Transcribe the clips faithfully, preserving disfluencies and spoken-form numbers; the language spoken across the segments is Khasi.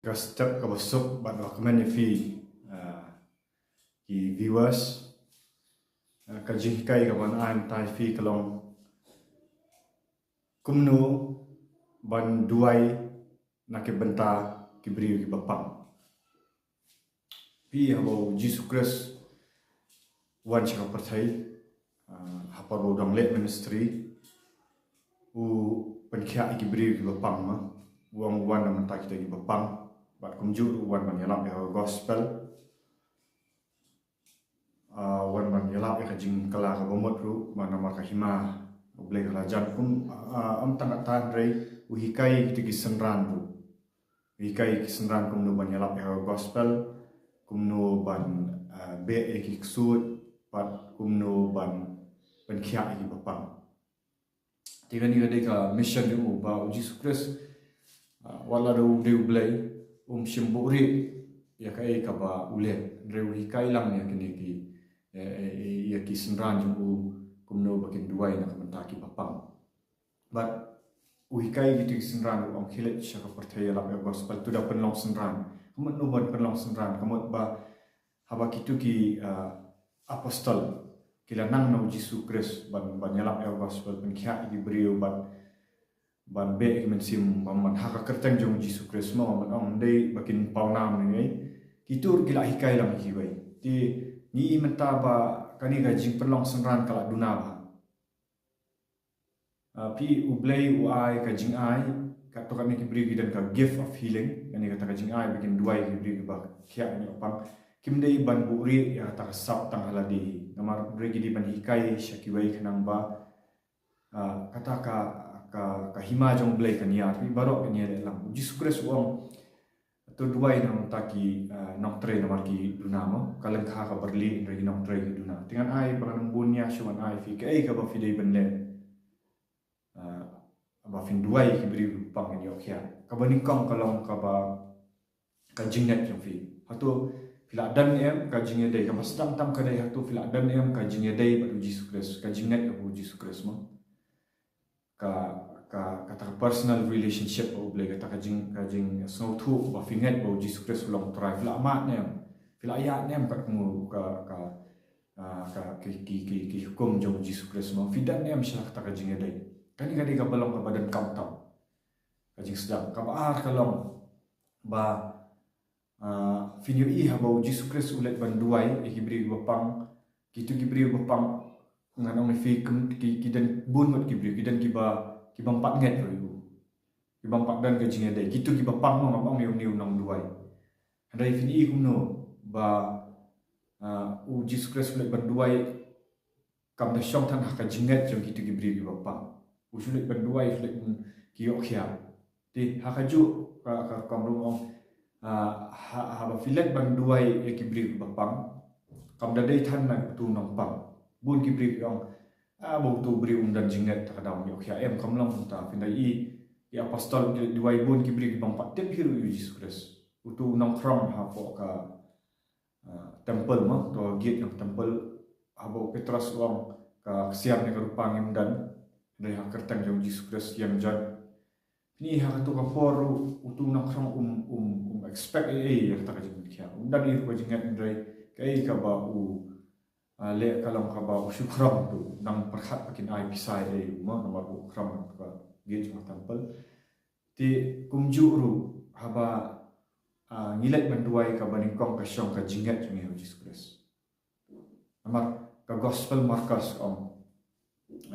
Ka step kaba suk bad ba kmen ïa phi, ah, ki viewers. Ah, ka jinghikai kaba ngan ai mynta ïa phi ka long kumno ban duwai na ki bynta ki briew kiba pang. Phi, haba u Jisu Khrist wan sha ka pyrthei, ah, ha por ba u dang leh ministry, u pynkhiah ïa ki briew kiba pang, ma. U ong u wan na ka bynta kita kiba pang, bad kumjuh u wan ban ïalap ïa ka gospel. Ah, u wan ban ïalap ïa ka jingkylla kaba mut ruh, namar ka hima U Blei ka la jan kum, ah, ym tang katta hynrei u hikai kita ki synran ruh. U hikai ki synran kumno ban ïalap ïa ka gospel, kumno ban, ah, beh ïa ki ksuid, bad kumno ban pynkhiah ïa kiba pang. Te kane ka dei ka mission jong u, ba u Jisu Khrist, ah, wat la da u dei U Blei, um shym buhrieh ïa kaei kaba u leh. Hynrei u hikai lang ïa kine ki, eh, eh, eh, ïa ki synran jong u kumno ba kin duwai na ka bynta kiba pang. Bad u hikai kita ki synran, u ong khie leit sha ka pyrthei ïalap ïa ka gospel, to da pynlong synran. Ka mut no ban pynlong synran? Ka mut ba haba kito ki, ah, apostol ki la nang na u Jisu Khrist ban, ban ïalap ïa ka gospel, pynkhiah ïa ki briew, ban, ban beh ïa ki mynsiem, ban, ban ha ka kyrteng jong u Jisu Khrist, ma, ban ong, ym dei ba kin pawnam ne ei. Kito ruh ki la hikai lang ïa kiwei. Te ngi i mynta ba kane ka jingpynlong synran ka la duna bha. Ah, phi, U Blei u ai ka jingai, kato kane ki briew ki don ka gift of healing, kane kata ka jingai ba kin duwai ki briew kiba khiah, kin ïoh pang. Kim dei ban buhrieh ïa kata ka sap tang ha lade. Namar hynrei ki dei ban hikai sha kiwei khnang ba, ah, kata ka, ka, ka hima jong U Blei kan ïar, phi, baroh kan ïaleh lang. U Jisu Khrist u ong, to duwai na ka bynta ki, ah, nongtrei namar ki duna, ma. Ka lyngkha ka byrlieh hynrei ki nongtrei ki duna. Te ngan ai ba ngan ym bun ïa, shu ngan ai phi kaei kaba phi dei ban leh, ah, ba phin duwai ki briew kiba pang kin ïoh khiah. Kaba nyngkong ka long kaba ka jingngeit jong phi. Hato phi la don em ka jingïadei? Kaba sdang tam ka dei hato phi la don em ka jingïadei bad u Jisu Khrist, ka jingngeit ïa u Jisu Khrist, ma. Ka, ka, kata ka personal relationship bad U Blei, kata ka jing, ka jingsngewthuh ba phi ngeit ba u Jisu Khrist u long Trai. Phi la mad ne em, phi la ïaid ne em katkum ka, ka, ah, ka, ki, ki, ki, ki hukum jong u Jisu Khrist, ma. Phi don ne em sha kata ka jingïadei? Kane ka dei kaba long kaba donkam tam. Ka jingsdang. Kaba ar ka long ba, ah, phin ïohi haba u Jisu Khrist u leit ban duwai ïa ki briew kiba pang, kito ki briew kiba pang, ngan ong ïa phi, kum ki, ki don bun ngut ki briew, ki don kiba, kibym pat ngeit ruh ïa u, kibym pat don ka jingïadei. Kito kiba pang, ma, ngam ong ïa une u nongduwai. Hynrei phin i kumno ba, ah, u Jisu Khrist u leit ban duwai, kam da shong than ha ka jingngeit jong kito ki briew kiba pang. U shu leit ban duwai, u shu leit ban, ki ïoh khiah. Te ha kajuh ka, ka rukom ruh ong, ah, ha, haba phi leit ban duwai ïa ki briew kiba pang, kam da dei than na uto u nongpang. Bun ki briew ki ong, ah, ba uto u briew um don jingngeit, te ka daw un ïoh khiah. Em, kam long kumta. Phin da i, ki apostol ki leit duwai, bun ki briew kibym pat tip hi ruh ïa u Jisu Khrist. Uto u nongkhrong hapoh ka, ah, temple, ma, to gate jong temple, haba u Petros u ong, ka ksiar ne ka rupa ngim don, hynrei ha ka kyrteng jong u Jisu Khrist ïeng jot. Phin i ha kato ka por ruh uto u nongkhrong um, um, um expect ei ei ïa kata ka jingpynkhiah. Um don ei ruh ka jingngeit, hynrei kaei kaba u, ah, leh ka long kaba u shu khrong, to nang pyrkhat ba kin ai pisa ei ei, ma, namar u khrong ha ka gate jong ka temple. Te kumjuh ruh haba, ah, ngi leit ban duwai, kaba nyngkong ka shong ka jingngeit jong ngi ha u Jisu Khrist. Namar ka gospel Markos ka ong,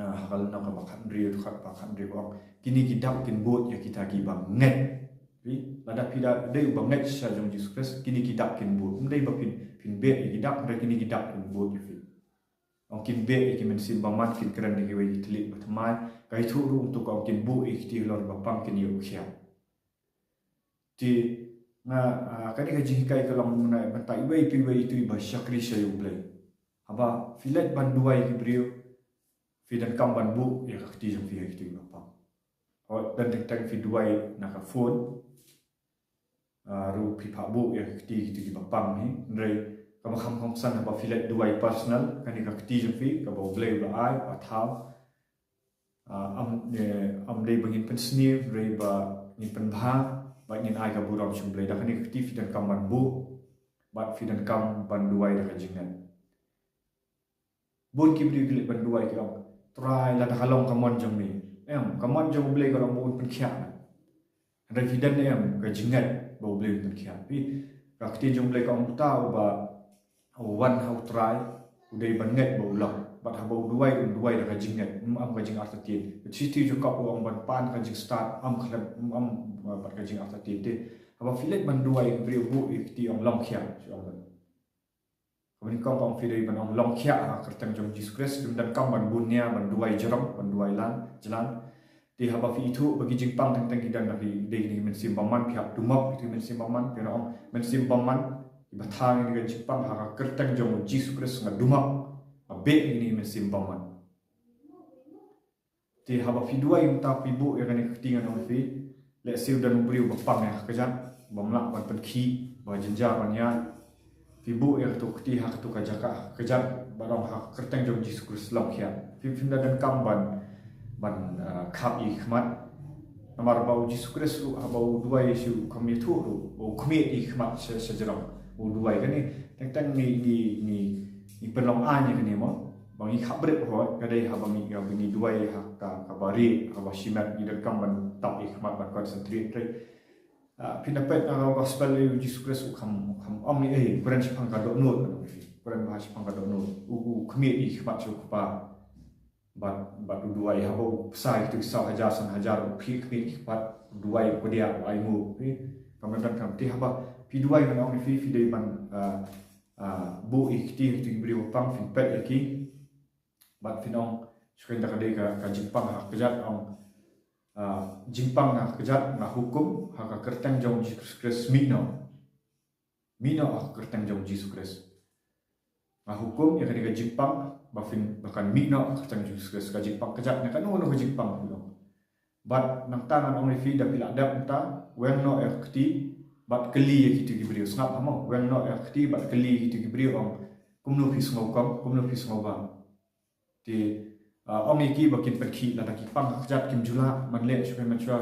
ah, ha ka lynnong kaba khathynriew, dkhot ba khathynriew ka ong, kine ki dak kin bud ïa kita kiba ngeit. Phi, lada phi da dei uba ngeit sha jong u Jisu Khrist, kine ki dak kin bud. Ym dei ba phin, phin beh ïa ki dak, hynrei kine ki dak kin bud ïa phi. Ong kin beh ïa ki mynsiem bymman, kin kren da kiwei ki thylliej bathymmai. Ka ïathuh ruh uto ka ong kin buh ïa kito halor ba pang, kin ïoh khiah. Te nga, ah, kane ka jinghikai ka long mynta, mynta iwei pa iwei ito iba shakri sha U Blei. Haba phi leit ban duwai ïa ki briew, phi donkam ban buh ïa ka kti jong phi ïa kito iba pang. Hooid, don teng teng phi duwai na ka phone, ah, ruh phi phah buh ïa ka kti kito kiba pang hi. Hynrei kaba kham kongsan haba phi leit duwai personal, kane ka kti jong phi kaba U Blei u la ai, ba thaw. Ah, ym, eh, ym dei ba ngin pynsniew, hynrei ba ngin pynbha. Bad ngin ai ka burom sha U Blei da kane ka kti phi donkam ban buh. Bad phi donkam ban duwai da ka jingngeit. Bun ki briew ki leit ban duwai ki ong, Trai, lada ka long ka mon jong me. Em, ka mon jong U Blei ka long ba un pynkhiah. Hynrei phi don em ka jingngeit ba U Blei un pynkhiah? Phi, ka ktien jong U Blei ka ong, uta uba wan ha U Trai u dei ban ngeit ba u long. Bad haba u duwai, un duwai da ka jingngeit, ym em ka jingartatien. Ka shithi Jakob u ong ban pan ka jingstad, ym khlem, ym em bad ka jingartatien. Te haba phi leit ban duwai, briew buh ïa ki kti, ong, Long khiah, shu ong ban. Kaba nyngkong ka ong phi dei ban ong, Long khiah ha ka kyrteng jong Jisu Khrist. Phim donkam ban bun nia, ban duwai jrong, ban duwai lang jlan. Te haba phi ithuh ba ki jingpang teng teng ki don, da phi dei kine ki mynsiem bymman, phi hap dumok ïa ki mynsiem bymman, phi ong, Mynsiem bymman, kiba tha ïa kane ka jingpang, ha ka kyrteng jong Jisu Khrist nga dumok, nga beh ïa kine ki mynsiem bymman. Te haba phi duwai mynta, phi buh ïa kane ka kti, ngan ong ïa phi, lehse u don u briew ba pang ïa ka kjat, bym lah ban pynkhih, ba jynjar ban ïaid. Phi buh ïa kato ka kti ha kato ka jaka, ha ka kjat, bad ong, Ha ka kyrteng jong Jisu Khrist, long khiah. Phi, phim da donkam ban, ban, ah, khap ïa ki khmat. Namar ba u Jisu Khrist ruh, haba u duwai, shu kham ïathuh ruh ba u khmied ïa ki khmat sha, sha jrong ba u duwai. Kane teng teng ngi, ngi, ngi, ngi pynlong aiñ ïa kane mo. Ba ngi khapbrip, hooid, ka dei haba ngi, haba ngi duwai ha ka, kaba rieh, kaba shimet, ngi donkam ban tap ïa ki khmat, ban concentrate, hynrei, ah, phin da peit na ka gospel, eh, u Jisu Khrist u kham, u kham ong ei ei, u kren shaphang ka dohnud, u kren bha shaphang ka dohnud. U, u khmied ïa ki khmat sha u Kpa. Bad, bad u duwai, haba u pynshai kito ki saw hajar, san hajar, u khmied, khmied ïa ki khmat, u duwai, u kdiah, u ainguh, eh. Kam don kam. Te haba phi duwai, ngan ong ïa phi, phi dei ban, ah, ah, buh ïa ki kti ha kito ki briew ba pang, phin peit ïa ki. Bad phin ong, shu kynta, ka dei ka, ka jingpang ha ka kjat, ong, ah, Jingpang ha ka kjat, nga hukum ha ka kyrteng jong Jisu Khrist, mih noh. Mih noh ha ka kyrteng jong Jisu Khrist. Nga hukum ïa kane ka jingpang ba phin, ba kan mih noh ha ka kyrteng Jisu Khrist. Ka jingpang kjat ne kano kano ka jingpang, phi ong. Bad nangta ngan ong ïa phi, da phi lah dep mynta, weng noh ïa ka kti bad kylli ïa kito ki briew. Sngap ha mo, weng noh ïa ka kti bad kylli ïa kito ki briew, ong, kumno phi sngew kong, kumno phi sngew bam. Te, ah, ong ïa ki ba kin pynkhih, lada ki pang ha ka kjat kim ju lah ban leh shuh, mynshuwa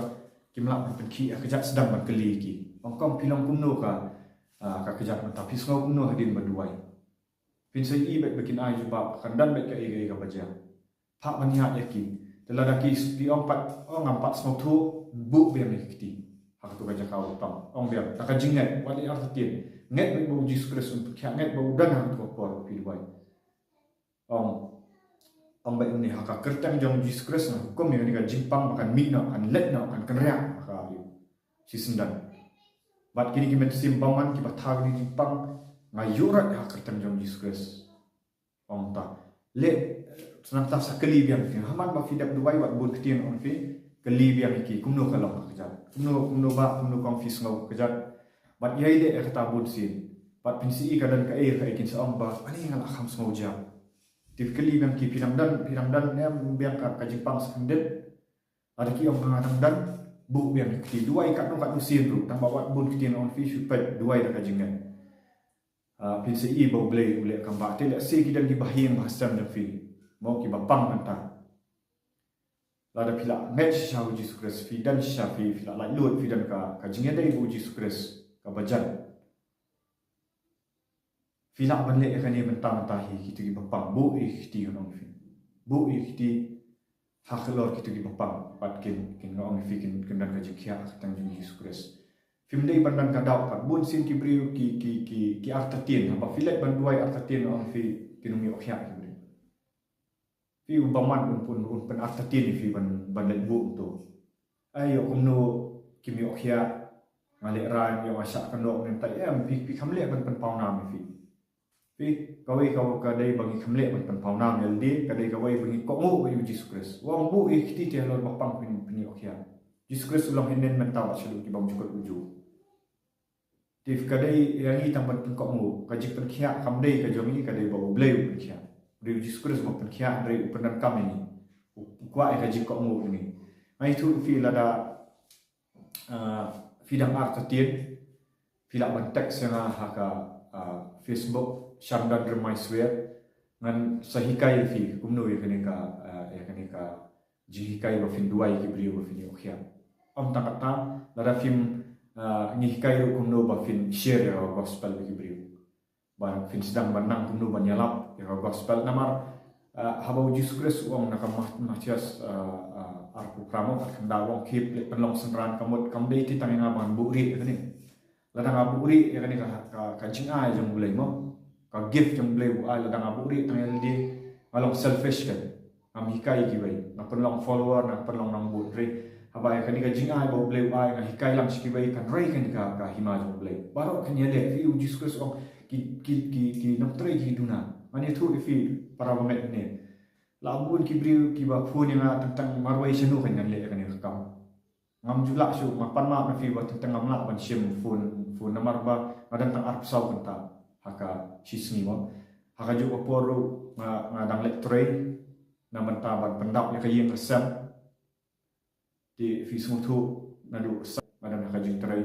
kim lah ban pynkhih ha ka kjat, sdang ban kylli ïa ki. Ong, kong, phi long kumno ka, ah, ka kjat mynta, phi sngew kumno hadien ba duwai. Phin sa ïohi beit ba kin ai jubab, kan don beit kaei kaei kaba jia. Phah ban ïaid ïa ki. Te lada ki, ki ong pat, ong, ngam pat sngewthuh, buh biang ïa ki kti ha kato ka jaka ba pang. Ong biang da ka jingngeit, wat leh artatien. Ngeit beit ba u Jisu Khrist un pynkhiah, ngeit ba u don ha kato ka por ba phi duwai. Ong, ong beit kumne, ha ka kyrteng jong Jisu Khrist nga hukum ïa kane ka jingpang ba kan mih noh, kan leit noh, kan kynriah ha ka shisyndon. Bad kine ki mynsiem bymman kiba tha kine ki jingpang, nga ïuhroit ha ka kyrteng jong Jisu Khrist. Ong ta. Leh, nangta sa kylli biang ïa ki. Ha man ba phi dep duwai, wat bun ktien, ong ïa phi, kylli biang ïa ki, kumno ka long ha ka kjat. Kumno, kumno bah, kumno kong phi sngew ha ka kjat. Bad ïai leh ïa kata bun sien. Bad phin sa ïohi ka don kaei kaei kin sa ong ba, ani nga la kham sngew jia. Te phi kylli biang ki, phi dang don, phi dang don ne em biang ka, ka jingpang sa khyndiat. Lada ki ong nga dang don, buh biang ki kti, duwai katno katno sien ruh, tang ba wat bun ktien, ong ïa phi, shu peit, duwai da ka jingngeit. Ah, phin sa ïohi ba U Blei u leh kam bah. Te lehse ki don kiba ha ïing ba ha sem jong phi, mo, kiba pang mynta. Lada phi la ngeit shisha ha u Jisu Khrist, phi don shisha, phi, phi la laitluid, phi don ka, ka jingïadei bad u Jisu Khrist kaba jan. Phi lah ban leh ïa kane mynta mynta hi, kito kiba pang, buh ïa ki kti, ngan ong ïa phi. Buh ïa ki kti halor kito kiba pang, bad kin, kin, ngan ong ïa phi, kin, kin don ka jingkhiah ha ka kyrteng jong u Jisu Khrist. Phim dei ban don ka doubt pat. Bun sien ki briew ki, ki, ki, ki artatien. Haba phi leit ban duwai artatien, ngan ong ïa phi, kin ym ïoh khiah ki briew. Phi, u bymman un pyn, un pynartatien ïa phi ban, ban leit buh kumto. Ai, ïoh kumno kim ïoh khiah, nga lehraiñ, ïoh nga shah kynnoh, mynta em, phi, phi kham leh ban pynpawnam ïa phi. Phi, kawei ka, ka dei ba ngi kham leh ban pynpawnam ïa lade, ka dei kawei ba ngi kohnguh ïa u Jisu Khrist. U ong buh ïa ki kti te halor ba pang phin, phin ïoh khiah. Jisu Khrist u long hynnin, mynta bad shaduh ki bymjukut ujor. Te ka dei ïa ngi tang ban pynkohnguh, ka jingpynkhiah kam dei ka jong ngi, ka dei ba U Blei u pynkhiah. U dei u Jisu Khrist uba pynkhiah, hynrei u pyndonkam ïa ngi. U, u kwah ïa ka jingkohnguh ïa ngi. Nga ïathuh ïa phi, lada, ah, phi dang artatien, phi lah ban text ïa nga ha ka, ah, Facebook, Shandan Rymbai Swer, ngan sa hikai ïa phi kumno ïa kane ka, ah, ïa kane ka jinghikai ba phin duwai ïa ki briew ba phin ïoh khiah. Ym tang katta, lada phim, Ah, ngi hikai ruh kumno ba phin share ïa ka gospel bad ki briew. Ba phin sdang ban nang kumno ban ïalap ïa ka gospel. Namar, ah, haba u Jisu Khrist u ong na ka Mat-, Mathaios, ah, ah, arphew phra mo, khatkhyndai u ong khie pynlong synran, ka mut kam dei te tang ïa nga ban buhrieh ïa kane. Lada nga buhrieh ïa kane ka, ka, ka jingai jong u Blei mo, ka gift jong u Blei u ai, lada nga buhrieh tang ïa lade, nga long selfish kan. Ngam hikai ïa kiwei, nga pynlong follower, nga pynlong nongbud. Hynrei haba ïa kane ka jingai ba u Blei u ai, nga hikai lang sha kiwei, kan rei kane ka, ka hima jong u Blei. Baroh kan ïaleh. Phi, u Jisu Khrist u ong, ki, ki, ki, ki nongtrei ki duna. Ngan ïathuh ïa phi, para bangeit ne, la bun ki briew kiba phone ïa nga tang tang marwei, shano kan ngan leh ïa kane ka kam. Ngam ju lah shuh, nga pan map na phi ba teng teng ngam lah ban shim phone, phone namar ba nga don tang arphew saw kynta ha ka shisngi mo. Ha kajuh ka por ruh nga, nga dang leit trei na bynta ban pyndap ïa ka ïing ka sem. Te phi sngewthuh, naduh sa nga don ha ka jingtrei.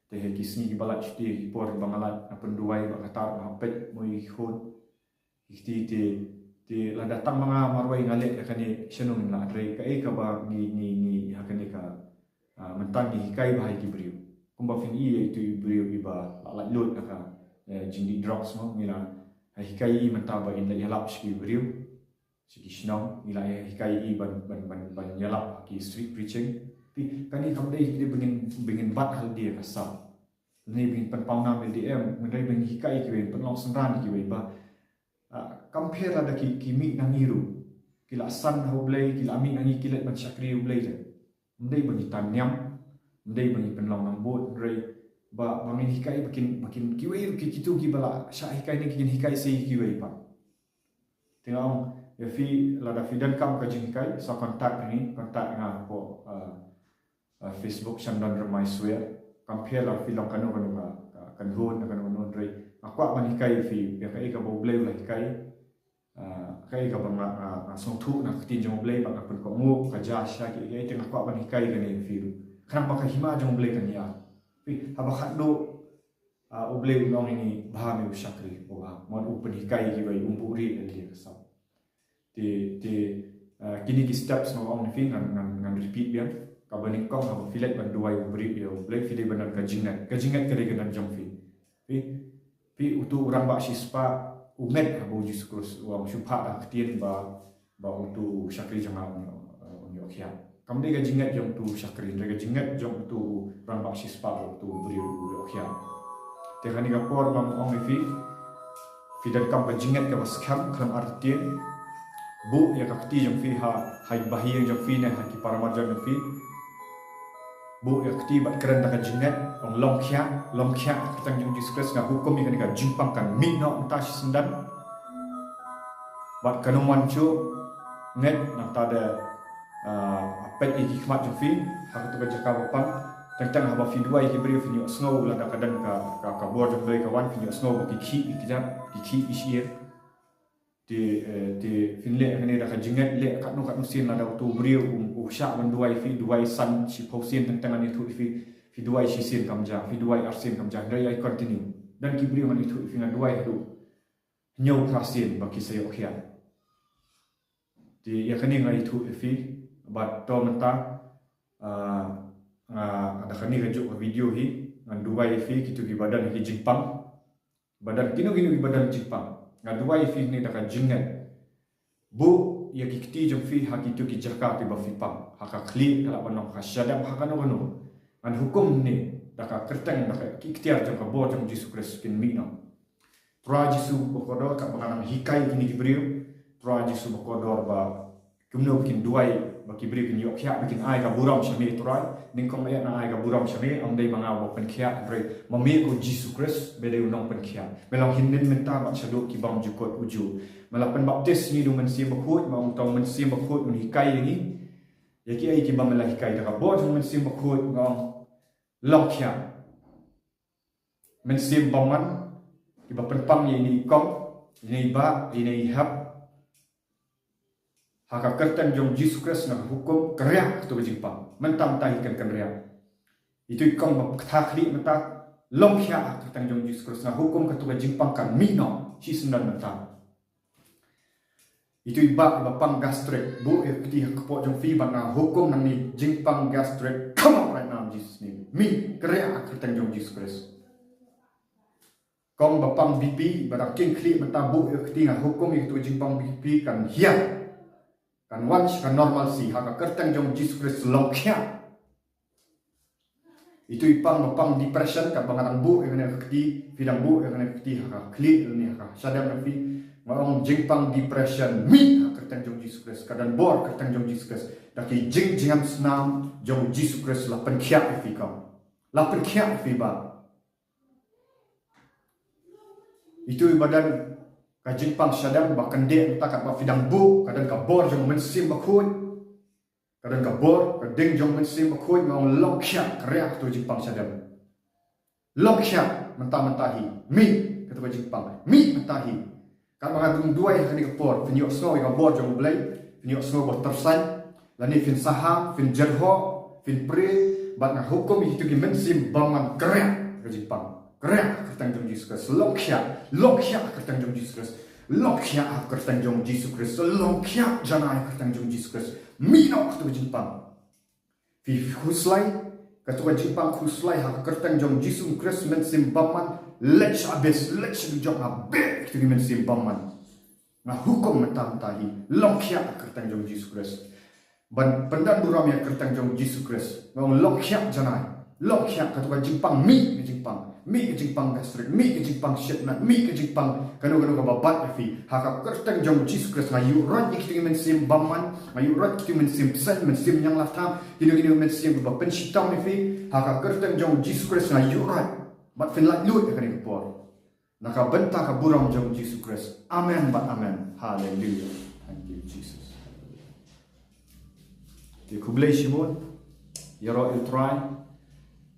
Te ha ki sngi kiba lait shuti, ki por ba nga lait, nga pynduwai bad kata ruh nga peit mo ïa ki khun. Ki kti te, te lada tang ma nga marwei nga leh ïa kane, shano ngin lah, hynrei kaei kaba ngi, ngi, ngi ha kane ka, ah, mynta ngi hikai bha ïa ki briew. Kumba phin i ïa itu i briew iba la lait lut ha ka, eh, jingdih drugs mo, ngi la, eh, hikai i mynta ba in leit ïalap sha ki briew, sha ki shnong, ngi la, eh, hikai i ban, ban, ban, ban ïalap ha ki street preaching. Phi, kane kam dei, dei ba ngin, ba ngin bat ha lade ka sap. Lane ba ngin pynpaw nam ïa lade, em, hynrei ba ngin hikai ïa kiwei, pynlong synran ïa kiwei ba, ah, kam pher lada ki, ki mih na ngi ruh. Ki la san ha u Blei, ki la mih na ngi, ki leit ban shakri u Blei te. Ym dei ba ngi tan niam, ym dei ba ngi pynlong nongbud, hynrei ba, ba ngin hikai ba kin, ba kin kiwei ruh ki, kitu kiba la shah hikai ne kin hikai sa ïa kiwei pat. Te nga ong ïa phi, lada phi donkam ka jinghikai, sa contact ngi, contact nga hapoh, ah, ah, Facebook Shandon Rymai Swer. Kam pher la phi long kano kano ka, ka kynhun, kano kano, hynrei nga kwah ban hikai ïa phi ïa kaei kaba u Blei u la hikai. Ah, kaei kaba nga, nga, nga sngewthuh na ka ktien jong u Blei bad nga pynkohnguh ka jia sha ki, ïa, te nga kwah ban hikai kane ïa phi ruh. Khnang ba ka hima jong u Blei kan ïaid. Phi, haba khatduh, ah, u Blei u ong ïa ngi, bha me u shakri, o bha, mo, u pynhikai ïa kiwei, um buhrieh ïa lade ka sap. Te, te, ah, kine ki steps nga ong ïa phi, ngan, ngan, ngan repeat biang. Kaba nyngkong, haba phi leit ban duwai u briew ïa u Blei, phi dei ban don ka jingngeit. Ka jingngeit ka dei ka don jong phi. Phi, phi, utu u rangbah shispah u ngeit haba u Jisu Khrist u ong, shu phah da ka ktien ba, ba utu u shakri jong nga un ïoh, un ïoh khiah. Kam dei ka jingngeit jong utu u shakri, hynrei ka jingngeit jong utu u rangbah shispah, utu u briew u ïoh khiah. Te kane ka por ba nga ong ïa phi, phi donkam ka jingngeit kaba skhem khlem artatien. Buh ïa ka kti jong phi ha, ha bahaïing jong phi ne ha ki paramarjan jong phi. Buh ïa ka kti bad kren da ka jingngeit, ong long khiah, long khiah ha ka kyrteng jong u Jisu Khrist, nga hukum ïa kane ka jingpang kan mih noh mynta shisyndon. Bad kan ym wan shuh, ngeit nangta da, ah, peit ïa ki khmat jong phi ha katu ka jaka ba pang. Teng teng haba phi duwai ïa ki briew phin ïohsngew lada ka don ka, ka, ka bor jong u Blei ka wan, phin ïohsngew ba ki khih ki kjat, ki khih ki shyieng. Te, eh, te phin leh kane da ka jingngeit, leh katno katno sien, lada utu u briew u, u shah ban duwai ïa phi, duwai san shiphew sien, teng teng ngan ïathuh ïa phi, phi duwai shisien kam jia, phi duwai arsien kam jia, hynrei ïa continue. Don ki briew ngan ïathuh ïa phi nga duwai haduh hynñiew phra sien ba ki sa ïoh khiah. Te ïa kane nga ïathuh ïa phi, bad to mynta, ah, nga, da kane kajuh ka video hi ngan duwai ïa phi, kito kiba don ki jingpang. Ba don kino kino kiba don jingpang, nga duwai ïa phi ne da ka jingngeit. Buh ïa ki kti jong phi ha kito ki jaka kiba phi pang, ha ka khlieh ka lah ban long, ha ka shadap, ha kano kano. Ngan hukum ne da ka kyrteng, da ka, ki ktien jong ka bor jong u Jisu Khrist kin mih noh. Trai Jisu ba kordor, katba nga nang hikai kine ki briew, Trai Jisu ba kordor, ba kumno ba kin duwai ba ki briew kin ïoh khiah, ba kin ai ka burom sha me Trai. Nyngkong ba ïa nang ai ka burom sha me, ym dei ma nga uba pynkhiah, hynrei ma me ko Jisu Khrist, me dei u nongpynkhiah. Me long hynnin mynta bad shaduh ki bymjukut uju. Me la pynbaptis ngi da u Mynsiem Bakhuid, me ong uta u Mynsiem Bakhuid un hikai ïa ngi. Ïa kiei kiba me la hikai, da ka bor jong u Mynsiem Bakhuid nga ong long khiah. Mynsiem bymman, kiba pynpang ïa ine i kong, ine i bah, ine i hep. Ha ka kyrteng jong u Jisu Khrist nga hukum, kynriah kato ka jingpang. Mynta mynta hi kan kynriah. Itu i kong ba kata khlieh mynta, long khiah ha ka kyrteng jong u Jisu Khrist, nga hukum kato ka jingpang kan mih noh shisyndon mynta. Itu i bah iba pang gastric, buh ïa ka kti ha ka kpoh jong phi bad nga hukum nangne jingpang gastric, come out right now in Jesus' name. Mih, kyrhiah ha ka kyrteng jong Jesus Christ. Kong ba pang B P, ba dang king khlieh mynta, buh ïa ka kti, nga hukum ïa katu ka jingpang B P kan hiar. Kan wan sha ka normalcy ha ka kyrteng jong Jesus Christ, long khiah. Itu i pang ba pang depression, katba nga dang buh ïa kane ka kti, phi dang buh ïa kane ka kti ha ka khlieh lane ha ka shadem jong phi. Nga ong jingpang depression, mih ha ka kyrteng jong Jesus Christ, ka don bor ha ka kyrteng jong Jesus Christ. Da ki jingjngem snam jong Jesus Christ la pynkhiah ïa phi kong. La pynkhiah ïa phi bah. Itu i ba don ka jingpang shadem ba kyndit mynta katba phi dang buh, ka don ka bor jong u Mynsiem Bakhuid. Ka don ka bor, ka ding jong u Mynsiem Bakhuid, nga ong long khiah, kyrhiah katu ka jingpang shadem. Long khiah mynta mynta hi. Mih katu ka jingpang. Mih mynta hi. Katba nga dang duwai ha kane ka por, phin ïohsngew ïa ka bor jong U Blei, phin ïohsngew ba tyrsaiñ, lane phin sahang, phin jyrhoh, phin prie, bad nga hukum ïa kitu ki mynsiem bymman, kyrhiah ka jingpang. Kyrhiah ha ka kyrteng jong Jesus Christ. Long khiah, long khiah ha ka kyrteng jong Jesus Christ. Long khiah ha ka kyrteng jong Jesus Christ. Long khiah janai ha ka kyrteng jong Jesus Christ. Mih noh katu ka jingpang. Phi khuslai, katu ka jingpang khuslai ha ka kyrteng jong Jesus Christ, mynsiem bymman, leit sha abyss, leit sha dujok, nga beh ïa kitu ki mynsiem bymman. Nga hukum mynta mynta hi, long khiah ha ka kyrteng jong Jesus Christ. Ban pyndonburom ïa ka kyrteng jong Jesus Christ. Nga ong long khiah janai, long khiah katu ka jingpang, mih ka jingpang. Mih ka jingpang gastric, mih ka jingpang shit mat, mih ka jingpang kano kano kaba bad ïa phi. Ha ka kyrteng jong Jesus Christ nga ïuhroit ïa kitu ki mynsiem bymman, nga ïuhroit ïa kitu ki mynsiem bseiñ, mynsiem ñianglatang, kino kino ki mynsiem kiba pynshitom ïa phi. Ha ka kyrteng jong Jesus Christ nga ïuhroit. Bad phin laitluid ha kane ka por. Na ka bynta ka burom jong Jesus Christ. Amen bad amen. Hallelujah. Thank you, Jesus. Te khublei shibun, ïaroh ïa U Trai.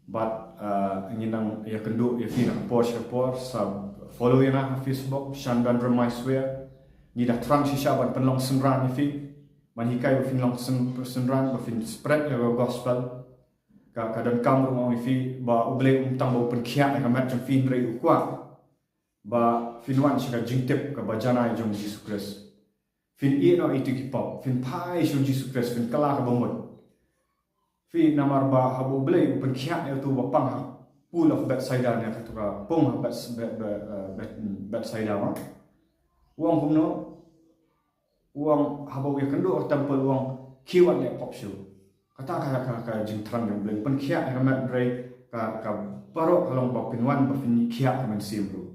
Bad, uh, ngi nang ïakynduh ïa phi na ka por sha ka por, sa follow ïa nga ha Facebook, Shandan Remaiswer. Ngi da thrang shisha ban pynlong synran ïa phi. Ban hikai ba phin long syn-, synran, ba phin spread ïa ka gospel. Ka, ka donkam ruh nga ong ïa phi, ba U Blei um tang ba u pynkhiah ïa ka met jong phi hynrei u kwah ba phin wan sha ka jingtip kaba janai jong Jesus Christ. Phin ïeh noh ïa kitu ki pop, phin phai sha u Jesus Christ, phin kylla kaba mut. Phi namar ba haba U Blei u pynkhiah ïa utu ba pang ha pool of Bethsaida ne katu ka pung ha Beth-, Beth-, Beth-, eh, Beth-, Bethsaida ma. U ong kumno, u ong haba u ïakynduh ha temple u ong khie wat leh pop shuh. Kata ka, ka, ka jingthrang jong U Blei, u pynkhiah ïa ka met hynrei ka, ka baroh ka long ba phin wan ba phin ïakhiah ka mynsiem ruh.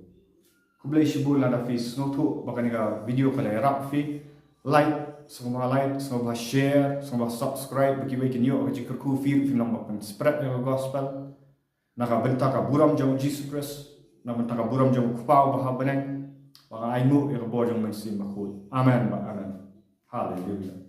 Khublei shibun lada phi sngewthuh ba kane ka video ka la ïarap phi. Like, sngewbha like, sngewbha share, sngewbha subscribe, ba kiwei kin ïoh ka jingkyrkhu, phi ruh phin long ba phin spread ïa ka gospel. Na ka bynta ka burom jong Jesus Christ, na ka bynta ka burom jong u Kpa uba ha bneng, ba nga ainguh ïa ka bor jong u Mynsiem Bakhuid. Amen bad amen. Hallelujah.